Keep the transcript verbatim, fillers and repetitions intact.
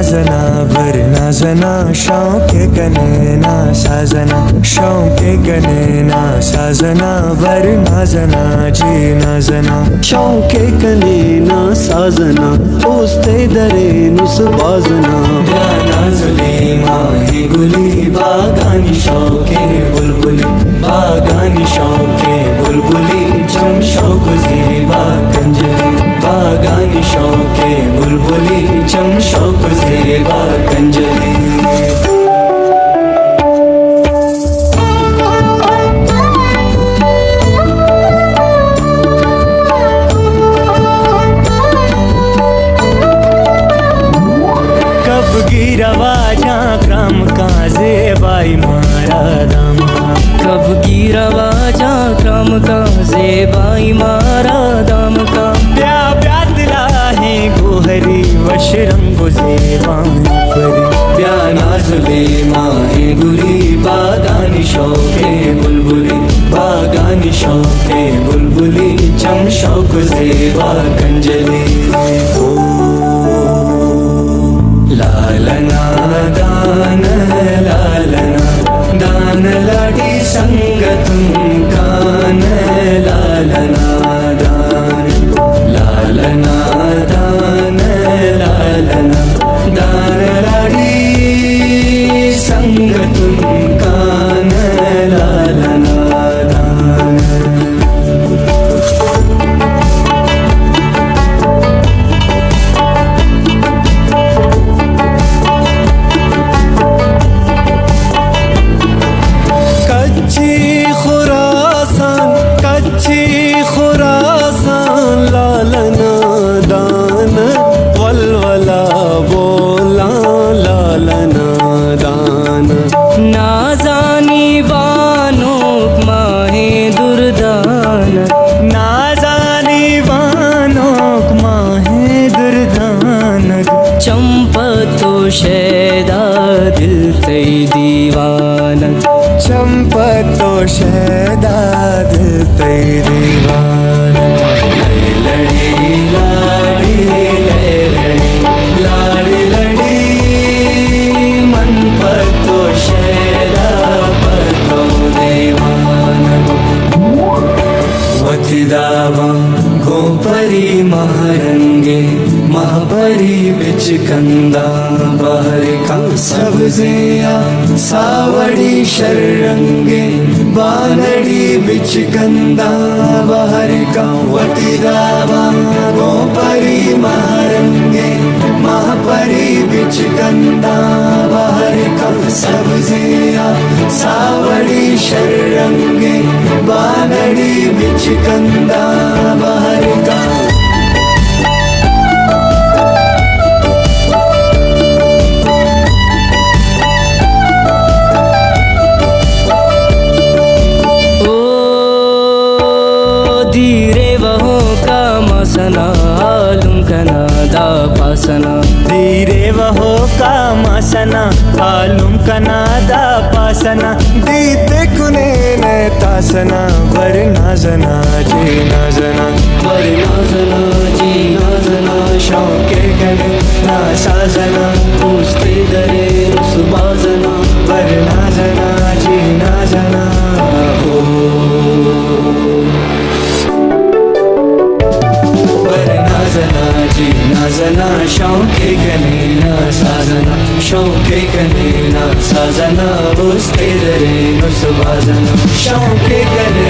زنا بر نازنا، شوق کنے نا سازنا، شوق کنے نا سازنا، بر نازنا جی نازنا۔ شوق کنے نا سازنا، اوستے درینس بازنا۔ بیا نازلی ماہ گلی، باغانی شوق بلبلی، باغانی شوق بلبلی، چم شوق زیبا کنجلی، باغانی شوق بلبلی، چم شوق زیبا کنجلی۔ کب گیر واجہ کرم کا زیبائی مارا دام کا۔ کب گیر واجہ کرم کا زیبائی مارا دام کا۔ بیا بیا تلاہیں گوہری وش رنگ و زیبائی پری۔ بیا نازلی ماہ گلی، باغانی شوق بلبلی، باغانی شوق بلبلی، چم شوق زیبا کنجلی۔ او لالنا دان، لالنا دان، لاڈی سنگتن کان، لالنا دان، لالنا دان، لالنا دان، لاڈی سنگتن کان، لالنا دان۔ کچی خراسان، کچی خراسان، لالنا دان، ولولا بولان، لالنا دان۔ نازانی بانوک ماہ دردان، نازانی بانوک ماہ دردان۔ چمپت و شیدا دل تئی دیوانہ، چمپت و شیدا دل تئی دیوانہ۔ لیلڑی لاڑی، لیلڑی لاڑی لڑی، من پتو شیدا پتو دیوانہ۔ وتی دابا گوں پری ماہ رنگے، ماہ پری بچکنداں بہر کن سبزے آ ساوڑی شر رنگے، بانڑی بچکنداں بہر کن۔ وتی دابا گوں پری ماہ رنگے، ماہ پری بچکنداں بہر کن۔ سبزے آ ساوڑی شر رنگے، بانڑی بچکنداں بہر کن۔ او دیرے وہوکا مسنا، حالم کنا دا پاسنا۔ دیرے وہوکا مسنا، حالم کنا دا پاسنا۔ دیتے کنے نئے تاسنا، بر نازنا جی نازنا۔ بر نازنا جی نازنا، شوق کنے نا سازنا۔ پوستے درے رس بازنا، بر نازنا جی نازنا۔ او بر نازنا جی نازنا، شوق کنے نا سازنا۔ شوق کنے نا سازنا، بوستے درے نس بازنا۔ شوق کنے